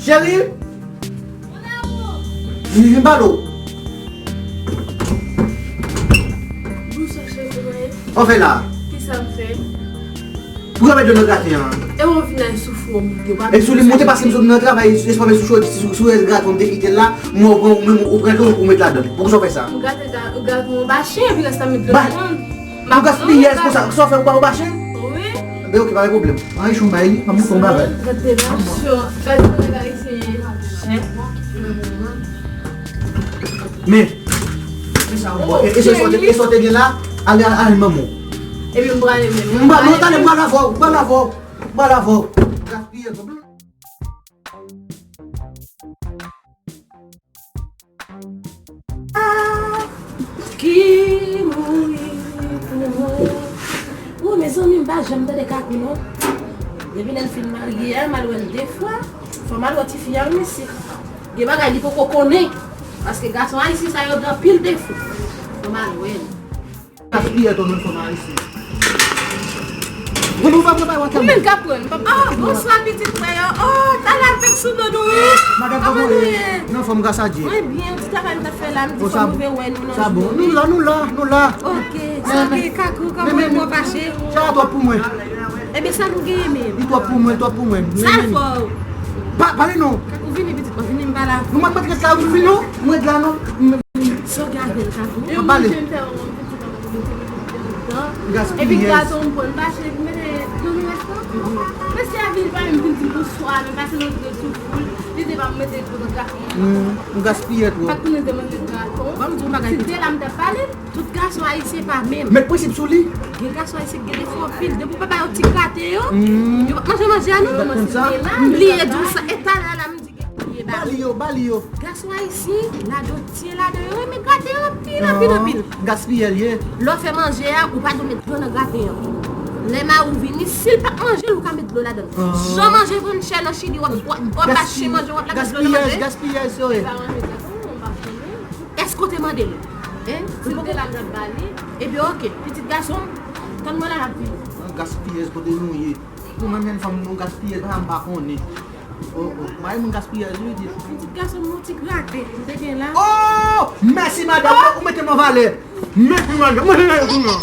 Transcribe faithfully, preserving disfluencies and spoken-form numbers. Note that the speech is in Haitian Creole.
Cheri! M pale w. Bonsoir, cheri, kòman ye? Sa w fè la? Kisa m fè? Pou yo met dlo nan graten an. E w vin la sou fou w monte. E sou li monte paske m sot nan travay, espas sou chòt, sou, sou rès graten, m te kite l la, m wè w pran, ou menm ou pran dlo, ou met ladan. Poukisa w fè sa? M gate graten an, bache, epi rès la met dlo ladan. M gaspiye konsa, sa w fè ou ba w bache? Wi. Ben, ok, pa gen pwoblèm. Ann, Richou, m bay li, m ap montre yon bagay. Gade la, gade bagay sa. Men, e sa w, e sa w te, e sa w te gen la, ale, ale, ale, manman. Epi m prale menm. M ba, non, tande, m prale avè w, m prale avè w, m prale avè w. Gaspiye. Ki mouri pou mwen. Ou, mezanmi, m pa janm tande Kakou, non. Depi lè l fin marye a, m al wè l de fwa. Fò m al wè tifi a, wi, mesye. Gen bagay li poko konnen. Paske gason ayisyen sa yo gen anpil defo. Fò m al wè l. Gaspiyè, tò, menm fanm ayisyen. Ou menm ou pa pran bagay wè kèm. Ou menm k ap pran, papa. Oh, bonswa, pitit mwen yo. Oh, talè avèk sou do nou, wi. Madanm, kòman nou ye? Nan fòm, gras a Dye. Mwen byen, ti travay m t ap fè la, m di fò m rive wè nou nan jounen. Sa bon. Nou la, nou la, nou la. Ok, sa gen Kakou, kòman nou mache? Sa twòp pou mwen. Ebyen, sa nou genyen menm? Li twòp pou mwen, twòp pou mwen. Sa l fè w? Pa, pale non. Kakou, vini, pitit mwen, vini, m pa la. Nou mwen mèt ret la, ou vini non? Mwen la non. Sa w gen avè l, Kakou? An pale. Epi gato m pran, m pa chèche pou mete nan rès lan. Mesye a vin pa menm vin di bonswa, menm pase nan de sou foul. Li te pa mete fotografi. M gaspiyè twòp. Pa t konnen de manje gato. Ban m di w bagay. Si te la m t ap pale. Tout gason ayisyen pa menm. Met prensip sou li. Gen gason ayisyen ki gen defo anpil. Depi w pa ba yo ti graten yo, yo p ap manje manje a non. Bliye di w sa. E talè a la m di gen bliye ba li yo, ba li yo. Gason ayisyen, ladan w tiye ladan yo, renmen graten yo anpil, anpil, anpil. Gaspiyè l ye. Lè w fè manje a, ou pa dwe met dlo nan graten an. Lè mari w vini, si l pa t manje l, ou ka met dlo ladan l. Jan manje vann chè nan Chili, w ap, w ap, w ap achte manje, w ap lage dlo nan manje. Gaspiyèz, gaspiyèz yo ye. Èske w te mande l? Hein? Si l te la, m t ap ba li. Ebyen, ok. Pitit gason m, tann mwen la, l ap vini. Nan gaspiyèz kote nou ye. Nou menm jenn fanm, nou gaspiyèz, pa m pa konnen. Oh, oh. Mari moun gaspiyèz, wi, di. Pitit gason m, yon ti graten, m te gen la. Oh! Mèsi, madanm. Ou mete m an valè. Mèsi, madanm. Mwen, mwen, mwen, mwen.